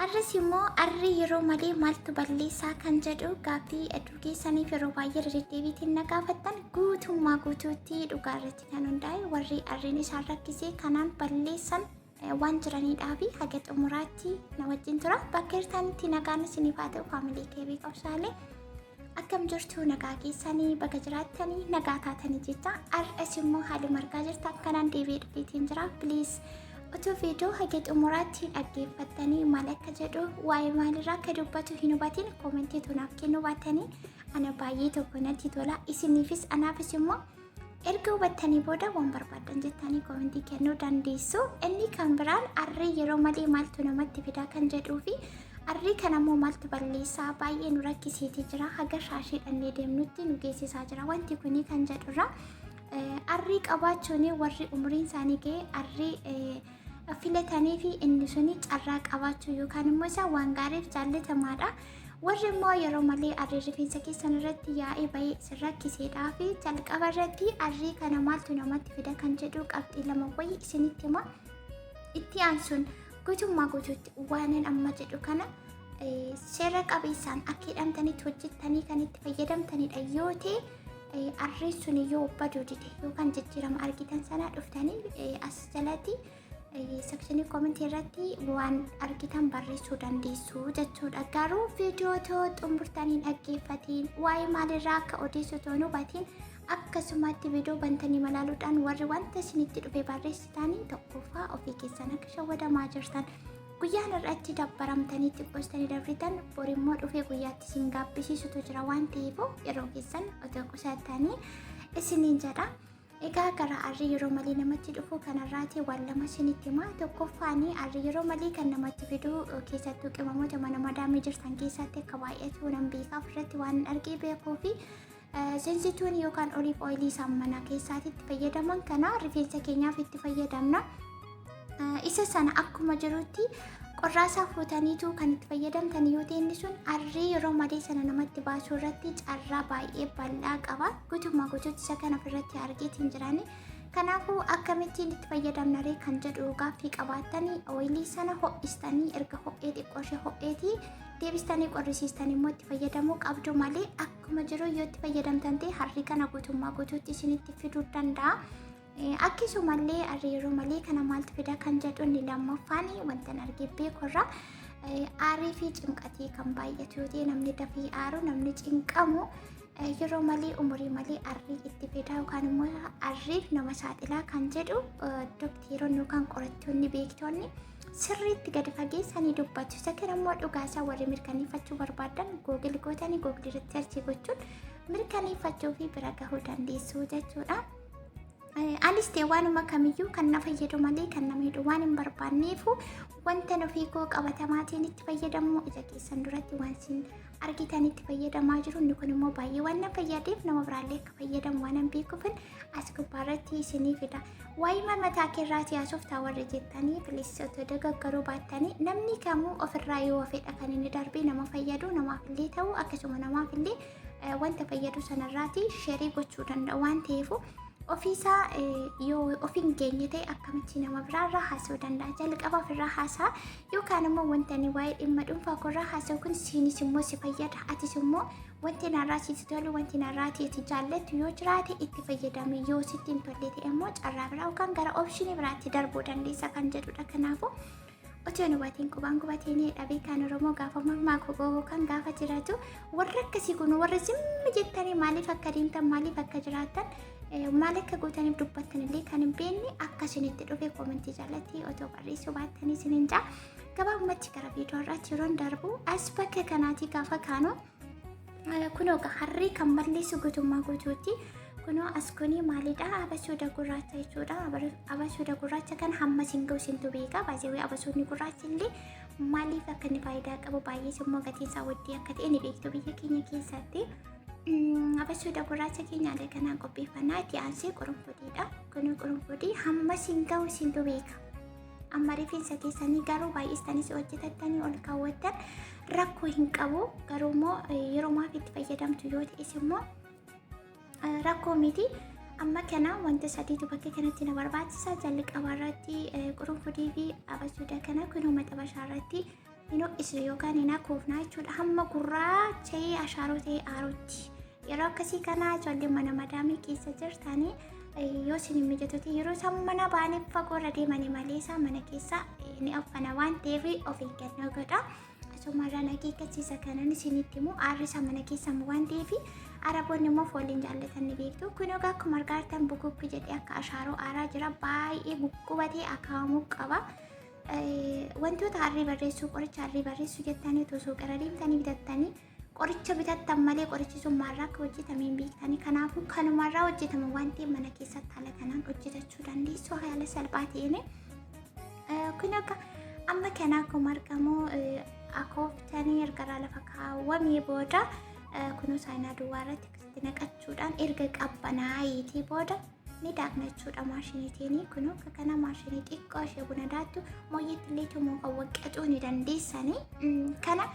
Arras immoo arrii yeroo malee maaltu balleessaa kan jedhu gaaffii hedduu keessaniif yeroo baay'ee irra deddeebiitiin na gaafattan guutummaa guutuutti dhugaa irratti kan hundaa'e warri arriin isaan rakkisee kanaan balleessan waan jiraniidhaa fi haga xumuraatti na wajjin tura. Bakka jirtanitti nagaan isiniif haa ta'u faamilii kee beekamsaalee. Akkam jirtu nagaa keessanii baga jiraattanii nagaa taatanii jecha har'as immoo haaluma argaa jirtan kanaan deebi'ee dhufeetiin jira. Please utuu viidiyoo haga xumuraatti dhaggeeffattanii maal akka jedhu waa'ee maalirraa akka dubbatu hin hubatin koomentii tunaaf kennuu baattanii ana baay'ee tokko natti tola. Isiniifis anaafis immoo erga hubattanii booda waan barbaaddan jettanii koomentii kennuu dandeessu. Inni kan biraan arrii yeroo malee maaltu namatti fidaa kan jedhuu fi arrii kana immoo maaltu balleessaa baay'ee nu rakkiseetii jira. Haga shaashii dhannee deemnutti nu geessisaa jira wanti kuni kan jedhurra. Arrii qabaachuun warri umuriin isaanii ga'e arrii filatanii fi inni suni carraa qabaachuu yookaan immoo isa waan gaariif jaallatamaadha. Warri immoo yeroo malee arrii rifeensa keessan irratti yaa'ee bahee isin rakkiseedhaa fi jalqaba irratti arrii kana maaltu namatti fida kan jedhu qabxii lama wayii isinitti hima. Itti aansuun guutummaa guutuutti waanin amma jedhu kana seera qabeessaan akka hidhamtanitti hojjettanii kan itti fayyadamtanidha yoo ta'e arriin sun yoo baduu dide yookaan jijjiirama argitan sana dhuftanii as jalatti sekshinii koomentii irratti waan argitan barreessuu dandeessu jechuudha. Garuu viidiyoo too xumurtanii dhaggeeffatiin waa'ee maalirraa akka odeessu too hin hubatiin akkasumatti viidiyoo bantanii malaaluudhaan warri wanta isinitti dhufe barreessitanii tokkoffaa ofii keessan akka shawwadamaa jirtan guyyaan irratti dabbaramtanii xiqqoostanii dabritan borimmoo dhufee guyyaatti isin gaabbisiisutu jira waan ta'eef yeroo keessan otoo qusattanii isiniin jedha. Egaa gara arrii yeroo malee namatti dhufu kanarraati waan lama isinitti hima. Tokkoffaan arrii yeroo malee kan namatti fidu keessattuu qimamoota mana madaamii jirtan keessatti akka baay'atu nan beeka ofirratti waan argee beekuu fi sensituun yookaan oliif ooyilii isaan mana keessaatti itti fayyadaman kana rifeensa keenyaaf itti fayyadamna. Isa sana akkuma jirutti qorraasaa fuutaniitu kan itti fayyadamtan yoo ta'e inni sun arrii yeroo malee sana namatti baasuu irratti carraa baay'ee bal'aa qaba. Guutummaa guutuutti isa kana ofirratti argeetiin jirani. Kanaafuu akkamittiin itti fayyadamna ree kan jedhu gaaffii qabaattanii ooyilii sana ho'istanii erga ho'ee xiqqoo ishee ho'eetii deebistanii qorrisiistanii immoo itti fayyadamuu qabdu malee akkuma jiru yoo itti fayyadamtan ta'e harrii kana guutummaa guutuutti isinitti fiduu danda'a. Akkasumallee arrii yeroo malee kana maaltu fida kan jedhu inni lammaffaan wanta argee beekurraa aarii fi cinqatii kan baay'atu yoo ta'e namni dafii aaru namni cinqamu yeroo malee umurii malee arrii itti fida yookaan immoo arriif nama saaxilaa kan jedhu doktiironni yookaan qorattoonni beektonni sirriitti gadi fageessanii dubbatu. Isa kana immoo dhugaasaa warri mirkaneeffachuu barbaadan googil gootanii googil irratti sarchii gochuun mirkaneeffachuu fi bira gahuu dandeessu jechuudha. Anis ta'e waanuma kamiyyuu kan na fayyadu malee kan na miidhu waan hin barbaanneefu wanta ofii koo qabatamaatiin itti fayyadamu ija keessan duratti waan isin argitan itti fayyadamaa jiru. Inni kun immoo baay'ee waan na fayyadeef nama biraallee akka fayyadamu waan hin beekuufin as gubbaarratti isinii fida. Waa'ee mataa keerraatii haasoftaa warri jettanii bilis otoo dogoggaruu baattanii namni kamuu ofirraa yoo fedha kan inni darbee nama fayyadu namaaf illee ta'u akkasuma namaaf illee wanta fayyadu sanarraati sheerii gochuu danda'u waan ta'eef ofiisaa yoo of hin geenye ta'e akkamitti nama biraarraa haasa'uu danda'a. Jalqaba ofirraa haasa'a yookaan immoo wanta inni waa'ee dhimma dhuunfaa koorraa haasa'u kun siinis immoo si fayyada. Atis immoo wanti narraa sitti tolu wanti narraa ati jaallattu yoo jiraate itti fayyadami yoo sitti hin tolle ta'e immoo carraa biraa yookaan gara oopshinii biraatti darbuu dandeessa kan jedhudha. Kanaafuu otoo hin hubatiin qubaan gubateen dhabee kan Oromoo gaafa mammaaku kan gaafa jiraatu warra akkasii kun warra zimmi jettanii maaliif akka deemtan maaliif akka jiraattan maal akka gootaniif dubbattan illee kan hin beekne akka isinitti dhufe koomentii jalatti otoo barreessuu baattanii isinin jaa. Gabaabumatti gara viidiyoo irratti yeroon darbu as bakka kanaatii gaafa kaanu kunoo harrii kan balleessu guutummaa guutuutti kunoo as kuni maalidha abasuuda gurraacha jechuudha. Abasuuda gurraacha kan hamma isin ga'u isintu beeka. Baay'ee abasuudni gurraachi illee maaliif akka inni faayidaa qabu baay'ees immoo gatiin isaa waddii akka ta'e ni beektu biyya keenya keessatti. Abasuuda gurraacha keenya haala kanaan qopheeffannaa itti aansee qurunfudiidha. Kunoo qurunfudii hamma isin ga'u isintu beeka. Amma rifeensa keessanii garuu baay'istanis hojjetattanii ol kaawwattan rakkoo hin qabu. Garuu immoo yeroo maaf itti fayyadamtu yoo ta'es immoo rakkoo miti. Amma kana wanta sadiitu bakka kanatti na barbaachisa. Jalqaba irratti qurunfudii fi abasuuda kana kunoo maxabashaa irratti Hin ho'isne yookaan hin akoofna jechuudha. Hamma gurraacha'ee ashaaroo ta'ee aarutti. Yeroo akkasii kana ijoolleen mana madaamii keessa jirtanii yoo isin hin mijatu ta'e yeroo isaan mana ba'anii fagoorra deemanii malee isaan mana keessa ni affana waan ta'eef of eeggannoo godha. Asumarraan akeekkachiisa kanan isinitti himu aarri isaa mana keessa waan ta'eef araboonni immoo fooliin jaallatan ni beektu. Kun egaa akkuma argaa jirtan bukukki jedhee akka ashaaroo aaraa jira. Baay'ee guggubatee akaawamuu qaba. Wantoota harree barreessuu qoricha harree barreessuu jettanii otoo suuqirra deemtanii bitattanii qoricha bitattan malee qorichi sun maalirraa akka hojjetame hin beektanii. Kanaafuu kanumarraa hojjetama waan ta'eef mana keessatti haala kanaan hojjetachuu dandeessu haala salphaa ta'een. Kun akka amma kana akkuma argamu akooftanii erga irraa lafa kaawwamee booda kunuu saayinaa duwwaa irratti akkasitti naqachuudhaan erga qabbanaa'eetii booda ni daakna jechuudha maashiniitiin. Kunuu akka kana maashinii xiqqoo ishee buna daaktu mooyyeetti illee tumuu kan waqqacuu ni dandeessanii. Kana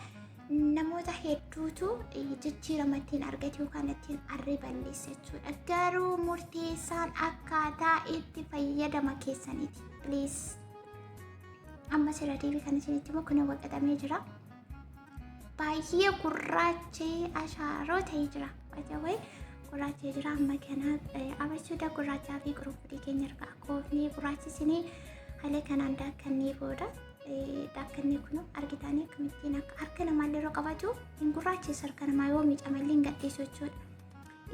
namoota hedduutu jijjiirama ittiin argate yookaan ittiin arree balleessa jechuudha. Garuu murteessaan akkaataa itti fayyadama keessaniiti. Please. Amma sirra deebii kan isinitti himu kun waqaxamee jira. Baay'ee gurraachee ashaaroo ta'ee jira. Baay'ee gurraachee jira. Amma kana abasuuda gurraachaa fi qurunfudii keenya erga akoofnee gurraachisinee haala kanaan daakkannee booda daakkannee kun argitanii akkamittiin akka harka namaallee yeroo qabatu hin gurraacheessa harka namaa yoo miicamallee hin gadhiisu jechuudha.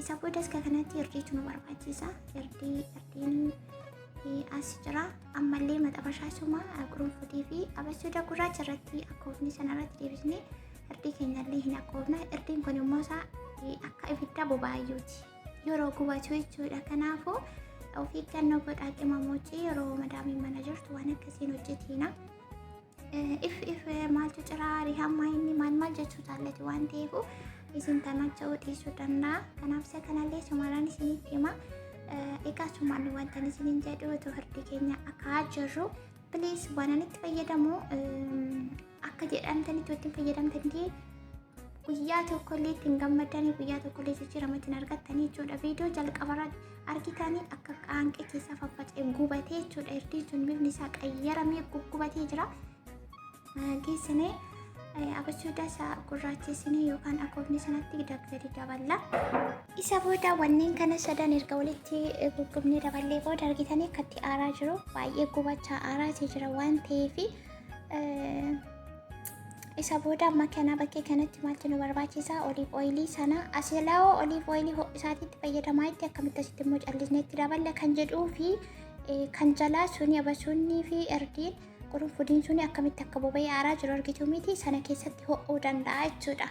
Isa boodas akka kanatti irdiitu nu barbaachisa. Irdii irdiin as jira. Ammallee maxabashaa suma qurunfudii fi abasuuda gurraacha irratti akkoofni sana irratti deebisnee irdii keenyallee hin akkoofna. Irdiin kun immoo isaa akka ibidda bobaayyuuti. Yeroo gubatu jechuudha. Kanaafuu of eeggannoo godhaa qimamochii yeroo madaamiin mana jirtu waan akkasiin hojjetiina. If if maaltu ciraa rihamaa inni maal maal jechuu jaallatu waan ta'eef isin tanacha'uu dhiisuu danda'a. Kanaaf isa kanallee sumaraan isinitti hima. Egaa sumaan wanta isiniin jedhu otoo hirdi keenya akka jirru please waan ani itti fayyadamu akka jedhamtanitti wajjin fayyadamtanii guyyaa tokkollee ittiin gammaddanii guyyaa tokkollee jijjiirama ittiin argattanii jechuudha. Viidiyoo jalqabarra argitanii akka qaanqee keessa faffaca'ee gubatee jechuudha. Irdiin sun bifni isaa qayyaramee guggubatee jira. Geessinee abasuuda isaa gurraachessinee yookaan akoofni sanatti gadi daballa. Isa booda wanneen kana sadan erga walitti guggubnee daballee booda argitanii akkatti aaraa jiru. Baay'ee gubachaa aaraa jira waan ta'eef isa booda amma kana bakkee kanatti maaltu nu barbaachisa? Olive oilii sana asilaa olive oilii ho'isaatiitti fayyadamaa itti akkamitti asitti immoo callisnee itti daballa kan jedhuu fi kan jalaa suni abasuunnii fi irdiin qurunfudiin suni akkamitti akka boba'ee aaraa jiru argitu miti sana keessatti ho'uu danda'a jechuudha.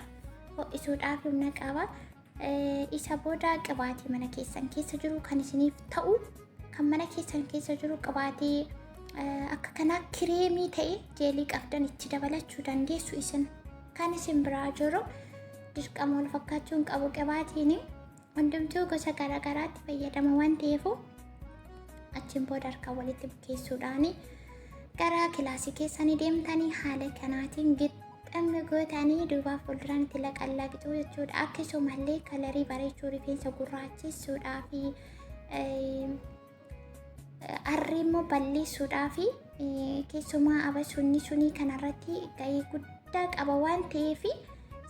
Ho'isuudhaaf humna qaba. Isa booda qibaatii mana keessan keessa jiru kan isiniif ta'u kan mana keessan keessa jiru qibaatii akka kanaa kireemii ta'e jeelii qabdan itti dabalachuu dandeessu isin. Kan isin biraa jiru dirqama wal fakkaachuu hin qabu qibaatiin hundumtuu gosa garaagaraatti fayyadama waan ta'eef achiin booda harkaan walitti bukeessuudhaan gara kilaasii keessanii deemtanii haala kanaatiin gixxamni gootanii duubaaf fuulduraan itti laqallaqxu jechuudha. Akkasumallee kalarii bareechuu rifeensa gurraachessuudhaa fi arrii immoo balleessuudhaa fi keessumaa abasuunni sunii kanarratti gahee guddaa qaba waan ta'eef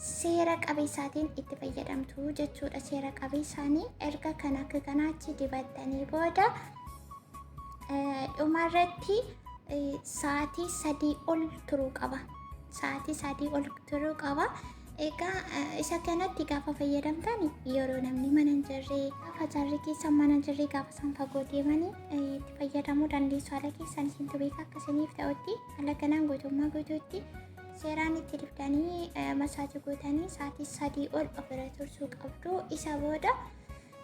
seera qabeessaatiin itti fayyadamtu jechuudha. Seera qabeessaanii erga kan akka kanaatti dibattanii booda dhumarratti sa'aatii 3 ol turuu qaba. Sa'aatii 3 ol turuu qaba. Egaa isa kanatti gaafa fayyadamtan yeroo namni mana hin jirre gaafa jarri keessa mana hin jirre gaafa isaan fagoo deemanii itti fayyadamuu dandeessu. Haala keessan isintu beeka akka isiniif ta'utti haala kanaan guutummaa guutuutti seeraan itti dibdanii masaajii gootanii sa'aatii 3 ol ofirra tursuu qabdu. Isa booda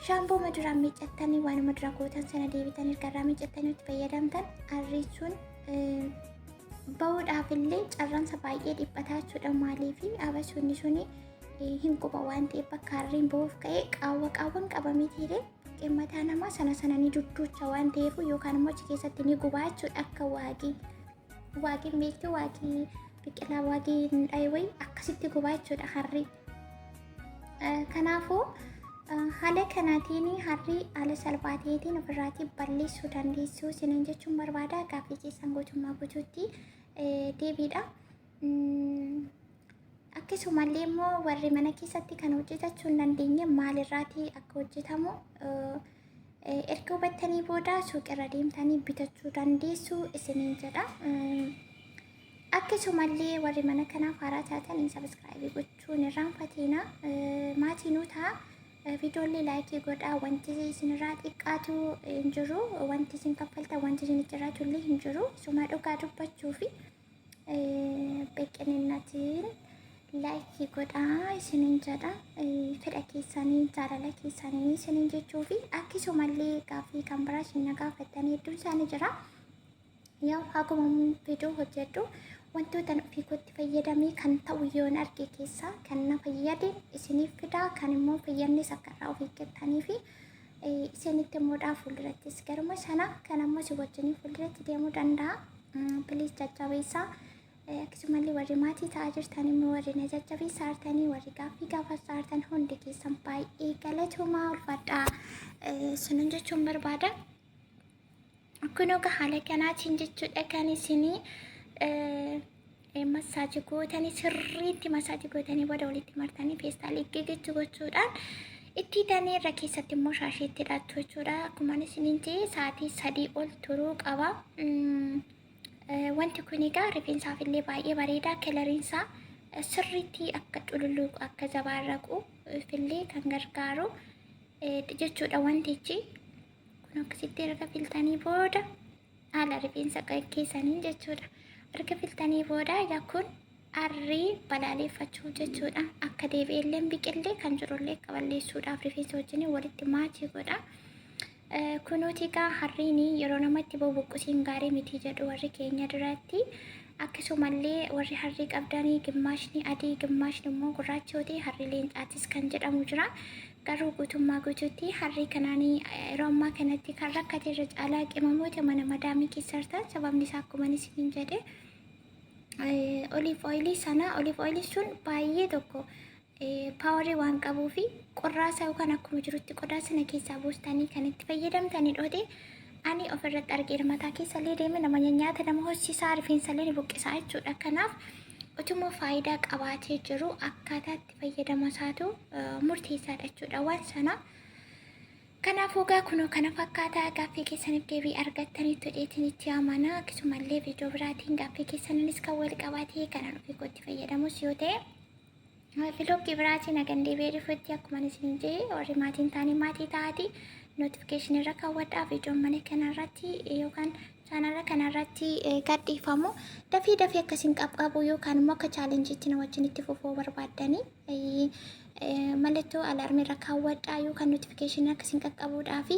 shaamboo maduraan miiccattanii waan madura gootan sana deebitanii erga irraa miiccattanii itti fayyadamtan arriin sun bahuudhaaf illee carraansa baay'ee dhiphataa jechuudha. Maaliif abasuunni suni hin quba waan ta'eef bakka harreen bahuuf ka'ee qaawwa qaawwan qabamee ta'ee mataa namaa sana sana ni dudduucha waan ta'eef yookaan immoo achi keessatti ni gubaa jechuudha. Akka waagii waagiin beektu waagii biqilaa waagii hin dhaye wayii akkasitti gubaa jechuudha harri. Kanaafuu haala kanaatiin harri haala salphaa ta'eetiin ofirraatii balleessuu dandeessu isinan jechuun barbaada. Gaaffii keessan guutummaa guutuutti deebiidha. Akkasumallee immoo warri mana keessatti kan hojjetachuu hin dandeenye maalirraatii akka hojjetamu erga hubattanii booda suuqirra deemtanii bitachuu dandeessu isiniin jedha. Akkasumallee warri mana kanaaf haaraa taatan subscribe gochuun irraanfatina. Maatii nuu ta'a. Viidiyoollee like godhaa. Wanti isinirraa xiqqaatu hin jiru. Wanti isin kaffaltan wanti isin jiraatu illee hin jiru. Isuma dhugaa dubbachuu fi beeqininatiin like godhaa isinin jedha. Fedha keessanii jaalala keessanii isinin jechuu fi akkasumallee gaaffii kan biraa isin na gaafattanii hedduun isaanii jira. Yaa haguma viidiyoo hojjedhu wantoota ofii kootti fayyadamee kan ta'u yoon arge keessaa kan na fayyade isiniif fidaa, kan immoo fayyadnes akka irraa of eeggattanii fi isinitti immoodhaa fuuldurattis garuma sana kan ammoo si wajjiniin fuulduratti deemuu danda'a. Please jajjabeessaa. Akkasumallee warri maatii ta'aa jirtan immoo warri na jajjabeessaa jirtanii, warri gaaffii gaafachaa jirtan hundi keessan baay'ee galatoomaa, ulfaadhaa sunan jechuun barbaada. Kun egaa haala kanaatiin jechuudha kan isinii massage gootanii, sirriitti massage gootanii booda walitti martanii feestaalii gigichu gochuudhaan itti hidhanii irra keessatti immoo shaashii itti hidhattu jechuudha. Akkuma isiniin jedhe sa'aatii 3 ol turuu qaba. Wanti kun egaa rifeensaaf illee baay'ee bareeda. Coloriinsaa sirriitti akka cululuqu, akka zabaarraqu illee kan gargaaru jechuudha wantichi. Kun akkasitti erga filtanii booda haala rifeensa keessanii jechuudha. Erga filtanii booda egaa kun arrii balaaleffachuu jechuudha. Akka deebi'ellee biqillee kan jirullee akka balleessuudhaaf rifeensa wajjin walitti match godha. Kunuuti egaa harriin yeroo namatti bubuqqisiin gaarii miti jedhu warri keenya duratti. Akkasumallee warri harrii qabdanii gimmaashni adii gimmaashni immoo gurraacha yoo ta'e harrii leencaatis kan jedhamu jira. Garuu guutummaa guutuutti harrii kanaan yeroo ammaa kanatti kan rakkate irra caalaa qimamoota mana madaamii keessa jirtan, sababni isaa akkuma isiniin jedhe olive oil sana, olive oil sun baay'ee tokko power waan qabuu fi qorraasa yookaan akkuma jirutti qodaa sana keessaa buustanii kan itti fayyadamtanii dhoote ani ofirratti argeera. Mataa keessa illee deeme nama nyaata nama hossisaa, rifeensa illee ni buqqisaa jechuudha. Kanaaf utuma faayidaa qabaatee jiru akkaataa itti fayyadama isaatu murteessaadha jechuudha waan sana. Kanaafuu egaa kunoo kana fakkaataa gaaffii keessaniif deebii argattanitti hodheetiin itti amana. Akkasumallee viidiyoo biraatiin gaaffii keessaniinis kan wal qabatee kanan ofii kootti fayyadamus yoo ta'e vlog biraatiin hagan deebi'ee dhufutti, akkuma isin jedhe warri maatiin taanii maatii taati, notification irra kaawwadhaa. Viidiyoon mana kanarratti yookaan channel kanarratti gadhiifamu dafii dafii akkasiin qaqqabu yookaan immoo akka challengeitti na wajjin itti fufuu barbaaddanii mallattoo alarm irra kaawwadhaa yookaan notification akkasiin qaqqabuudhaa fi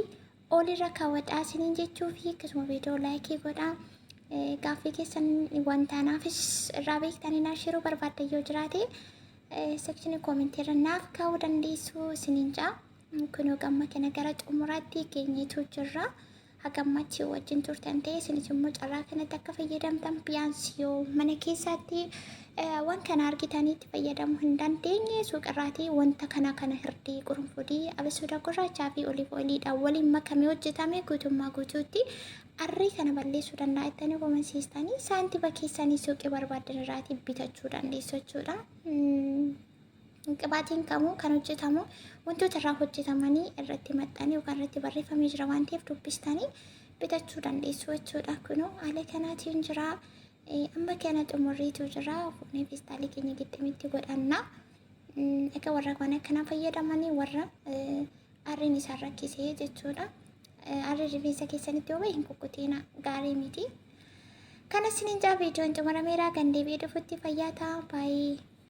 ol irra kaawwadhaa isiniin jechuu fi akkasuma viidiyoo like godhaa. Gaaffii keessan wanta naafis irraa beektanii naa shiruu barbaaddan yoo jiraate section comment irra naaf kaa'uu dandeessu isiniin ja'a. Kunoo gamma kana gara xumuraatti geenyeetu jirra. Hagammatti wajjin turtan ta'e isinis immoo carraa kanatti akka fayyadamtan, biyyaans yoo mana keessatti waan kana argitanii itti fayyadamuu hin dandeenye suuqirraatii wanta kana kana hirdii, qurunfudii, abasuuda gurraachaa fi olive oiliidhaan waliin makamee hojjetame guutummaa guutuutti arrii kana balleessuu danda'a jettanii komansiistanii saantiba keessanii suuqii barbaadan irraatii bitachuu dandeessu jechuudha. Qibaatiin kamuu kan hojjetamu wantoota irraa hojjetamanii irratti maxxanee yookaan irratti barreeffamee jira waan ta'eef dubbistanii bitachuu dandeessu jechuudha. Kunoo haala kanaatiin jira. Amma kana xumurriitu jira. Fuunee feestaalii keenya gixximitti godhanna. Egaa warra waan akkanaa fayyadamanii warra arriin isaan rakkisee jechuudha. Arri rifeensa keessanitti yoo bahe hin kukkutina, gaarii miti. Kana isiniin jaa, viidiyoon xumurameera. Kan deebi'ee dhufutti fayyaa ta'a. Baay'ee.